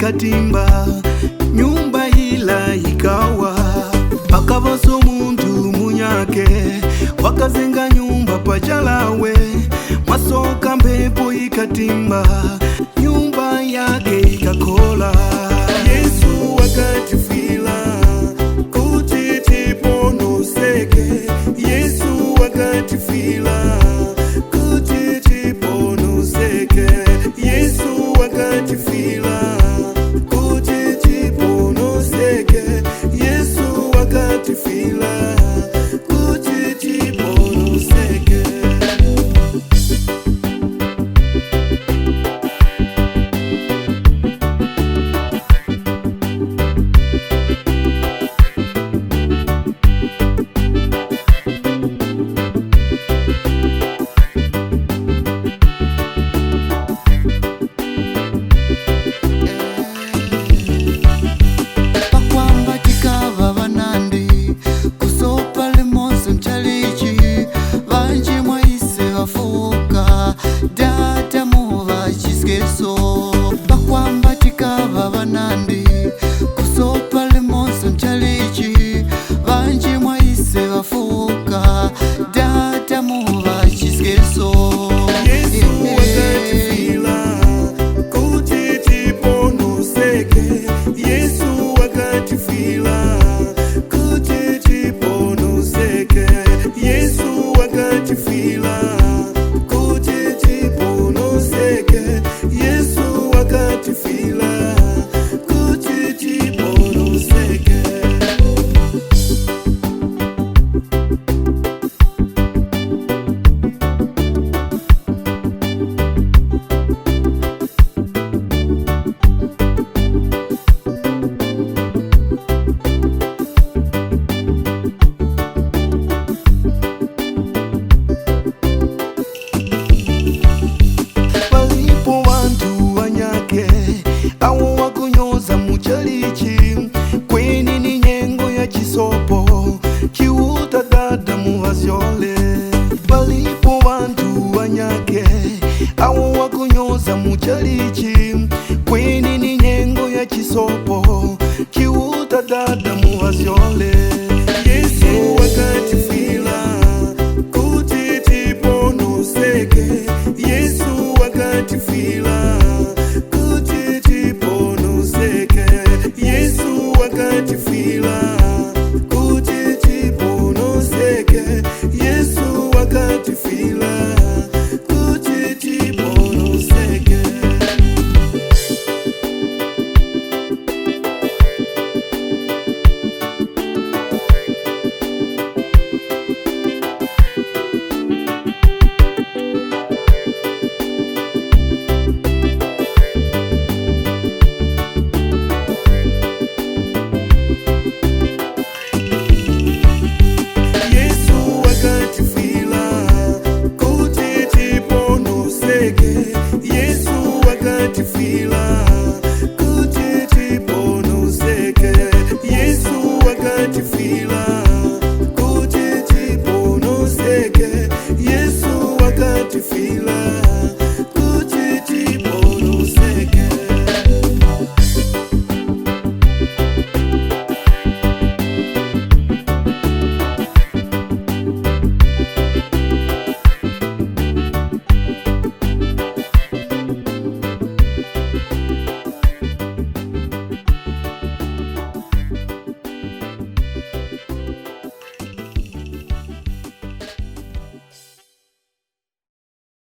ikatimba nyumba ila ikawa pakavaso muntu munyake wakazenga nyumba pachalawe mwasoka mpepo ikatimba nyumba yake ikakola. Yesu wakatifila kuti tiponoseke. Yesu wakatifila kuti tiponoseke. Yesu wakatifila kuti tiponoseke. Yesu wakatifila kuti tiponoseke. Pakwamba tikava vanandi kusopa limonso mchalichi vanji mwaise vafuka data muva chisikeso. Pakwamba tikava vanandi kusopa limonso mchalichi vanji mwaise vafuka data muva chisikeso. Yesu wakatifila kuti tiponoseke. Yesu wakatifila kuti tiponoseke. Yesu wakatifila kuti tiponoseke. Yesu wakatifila kuti tiponoseke. Palipo wantu wanyake awo wakunyoza muchalichi kweni ni nyengo ya chisopo chiuta dada muvazyole. Palipo wantu wanyake awo wakunyoza muchalichi kweni ni nyengo ya chisopo chiuta dada muvazyole. Yesu wakatifila kuti tiponoseke. Yesu wakatifila.